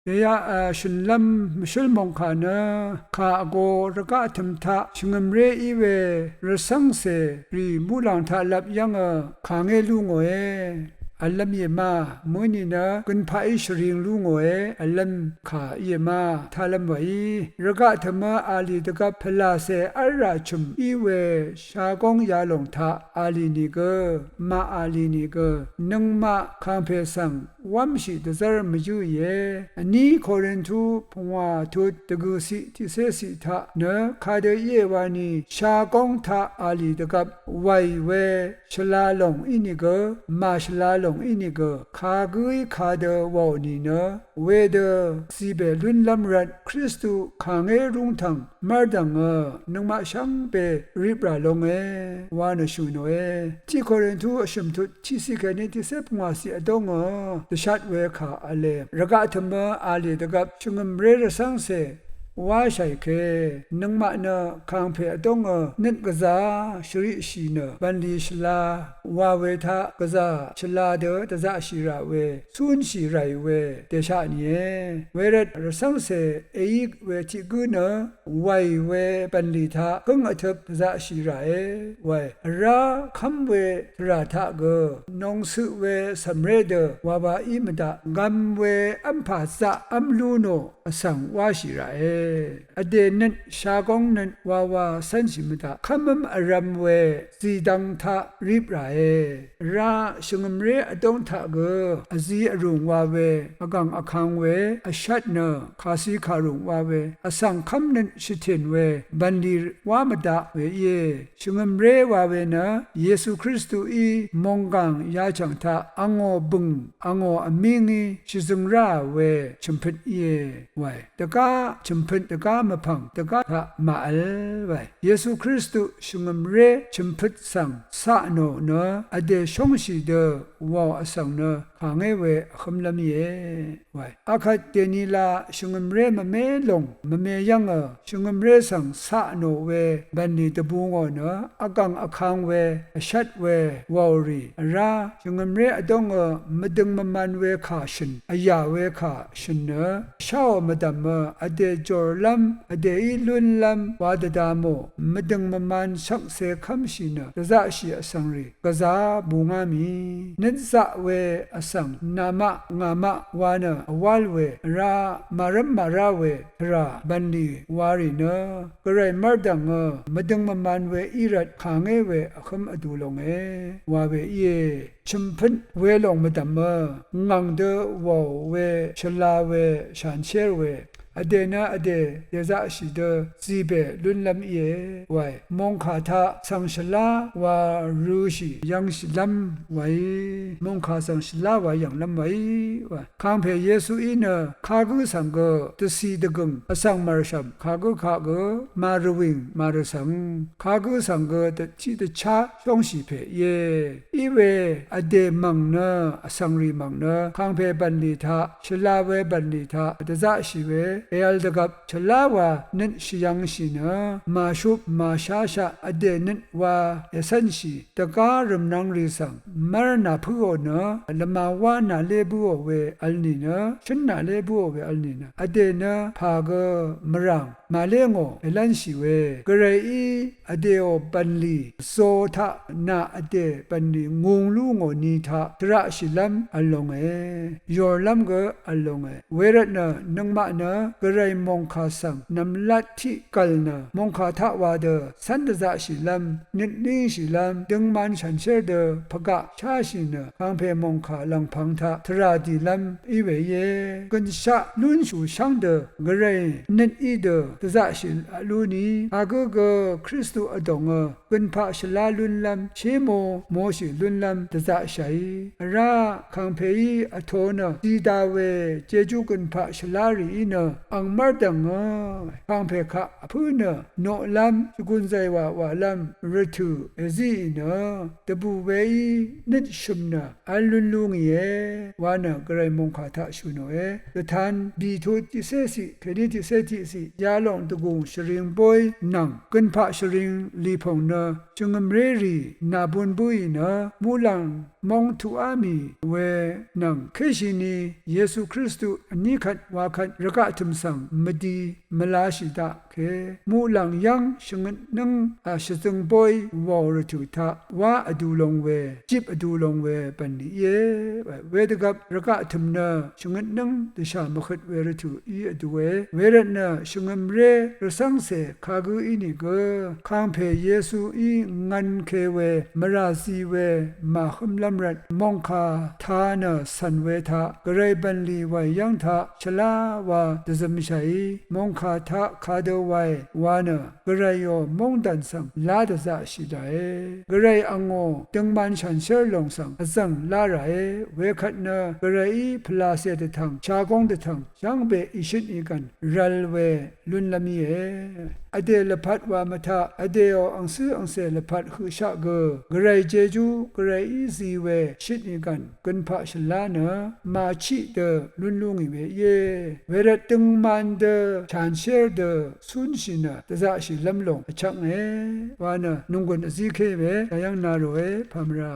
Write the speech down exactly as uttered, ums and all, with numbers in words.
Yayaq shø̀nlv́m mvshǿl mòngkà nø kà vgō rvgaq tø̀m taq shvngø̀mré í we rvcv́ngcè rì muqlàng taq lvp yv́ngø kàngé lú ngòe. Vlv́m íe ma, mø̀í nìnø gønpaqí shvring lú ngòe, vlv́m kà íe ma, tálv́m wàí. Rvgaq tø̀mø àlì dvgvp pvlàcè v́lrà chø̀m í we shagóng yalòng taq àlì nìgø, mààlì nìgø, nøngmaq kàngpè svng wv́mshì dvzv́r mvyǿìe. Vní Korintu pungwà tut dvgø̀ciq tiqcéciq taq nø kadø íe wani shagóng taq àlì dvgvp wàì we shvla lòng ínìgø, màshvla lòng ínìgø, kagǿí kadø wàò nìnø, wedø zìbè lúnlv́m rvt Kristu kàngé rúngtv̀ng mv́rdv̀ngø, nøngmaq shvngbe riprà longe, wa nø shø̀ nòe. Tiq Korintu vshø̀m tut tiqciq kèní tiqcé pungwàciq vdóngø dvshat we kà v̄le. Rvgaq tø̀mø àlì dvgvp shvngø̀mré rvcv́ngcè wáshàì ke, nøngmaq nø kàngpè vdóngø nøt gvzà shvriqshì nø bv̀nlì shvla wa we taq gvzà shvla dø dvzaqshì rà we, cúnshì ràì we dèsha nìe. Wervt rvcv́ngcè èí we tiq gǿ nø wàì we bv̀nlì taq gǿng vtøp dvzaqshì ràe wae. Vrá kv́m we tvrà taq gø nòngcøq we cv̀mré dø wawa í mvdaq, gvm we v́mpà zaqv́m lú nò vsvng wáshì ràe. Vdè nøt shagóng nøt wawa cv́nshì mvdaq, kv́mv́m vrv̄m we zìdvng taq rip ràe. Vrá shvngø̀mré vdóng taq gø vzi vrùng wa we, vgv̀ng vkang we, vshvt nø kàci kàrùng wa we, vsvng kv́mnøt shvtìn we, bv̀nlì wá mvdaq we íe. Shvngø̀mré wa we nø Yesu Kristuí mònggàng yachv̀ng taq angò bø̀ng angò vmí ngí shvzøng ráà we chø̀mpøt íe wae. Dvgá chø̀mpøt, dvgá mvpv̀ng, dvgá taq màvl wae. Yesu Kristu shvngø̀mré chø̀mpøt svng ca nò nø vdè shóngshì dø wàò vsvng nø kàngé we vhǿmlv́m íe wae. Akvt dènila shvngø̀mré mvmé lòng mvme yv́ngø shvngø̀mré svng ca nò we bv̀nlì dvbù ngò nø vgv̀ng vkang we vshvt we wàò rì vrá shvngø̀mré vdóngø mvdøng mvman we kà shø̀n, vyà we kà shø̀n nø sháò mvdv̀mø vdè jòrlv́m vdèí lúnlv́m wa dvda mò, mvdøng mvman shvkse kv́mshì nø dvzaqshì vsvng rì gvzá bungá mì. Nøt zaq we vsvng namaq ngàmaq wa nø vwál we vrá màrv́m màrá we tvrà bv̀nlì wa rì nø gvray mv́rdv̀ngø mvdøng mvman we í rvt kàngé we vhǿm vdu longe wa we íe. Chø̀mpøt welòng mvdv̀mø ngv̀ng dø wàò we shvla we shanshér we vdè nø vdè dèzaqshì dø zìbè lúnlv́m íe wae. Mòngkà taq svng shvlá wa rø̄shì yv̄ngshìlv́m wae. Mòngkà svng shvlá wa yv̀nglv́m wae wa. Kàngpè Yesuí nø kagǿ svng gø dvcì dvgø̀ng vsvng mv̀rshv̀m kagǿ kaq gø màrvwìng màrvsvng kagǿ svng gø dvtiq dvchá shóngshì pè íe. Iwe vdè mv̀ng nø vsvng rì mv̀ng nø kàngpè bv̀nlì taq shvla we bv̀nlì taq dvzaqshì we èvl dvgvp shvlá wa nøt shvyv̄ngshì nø màshup màsháshaq vdè nøt wa ècv́nshì dvgá rv̀mnvng rì svng mv́r nàpǿò nø lvmawá nàlé bǿò we vl nìnø shǿn nàlé bǿò we vl nìnø vdè nø pà gø mvràng màlé ngò èlv́nshì we gvrayí vdèò bv̀nlì zo taq nà vdè bv̀nlì ngung lú ngò ni taq tvraqshìlv́m vl longe. Yòrlv́m gø vl longe. Wervtnø nøngmaq nø gvray mòngkà svng nv̀mlat tiq gv̀l nø mòngkà taq wa dø cv́n dvzaqshìlv́m nøt língshìlv́m døngman shànshér dø pvgaq sháshì nø kàngpè mòngkà lv̀ngpv̄ng taq tvrà dìlv́m í we íe. Gønshaq lúnshù shv́ng dø gvray nøt í dø dvzaqshì lú ni kagǿ gø Kristu vdòngø gønpaq shvlá lúnlv́m shé mo moshì lúnlv́m dvzaqshàí vrá kàngpèí vtō nø zida we jejú gønpaq shvlá rìí nø ang mv́rdv̀ngø kàngpè kaq vpǿ nø noqlv́m shvgùn zàywà wàlv́m rvtø̀ èzíì nø dvbù weí nøt shø̀m nø vl lún lú ngìe wa nø gvray mòngkà taq shø̀ nòe. Dvtan bìtut tiqcéciq kèní tiqcé tiqciq yalòng dvgùng shvring bóy nvng gønpaq shvring lìpòng nø shvngø̀mré rì nàbun bǿì nø muqlàng mong tuqá mì we nvng késhìni Yesu Kristu vní kvt wa kvt rvgaq tø̀m svng mvdi mvlashì daqke. Muqlàng yv́ng shvngøtnǿng, a, shvzøng bóy wàò rvtø̀ taq wá vdu long we, jip vdu long we bv̀nlì íe. Wedvgvp rvgaq tø̀m nø shvngøtnǿng dvshà mvhøt we rvtø̀ í vdue. Wervtnø shvngø̀mré rvcv́ngcè kagǿ ínìgø, kangpè Yesuí ngv̄nke we, mvrà zi we, màhǿmlv́m rvt, mòngkà tā nø cv̀n we taq, gvray bv̀nlì wàì yv́ng taq, shvlá wa dvzømshàí, mòngkà taq kadø wàì wa nø, gvrayò móngdàn svng lá dvzaqshì ràe. Gvray angò døngman shanshér lòng svng vzv̀ng lá ràe. Wekvt nø gvrayí pvlàcè dvtv̀ng, shagóng dvtv̀ng, shvngbe ìshøt ìgv̀n rvl we lúnlv́m íe. Vdè lvpat wa mvtaq, vdèò angcǿ angcè lvpat høqshaq gø, gvray jejú, gvrayí zi we shøt ìgv̀n gønpaq shvlá nø màchiq dø lún lú ngì we íe. Wervt døngman dø shanshér dø cúnshì nø dvzaqshìlv́m lòng vchvknge wa nø nònggùn vzíké we yayv́ng na ròe pàmvrà.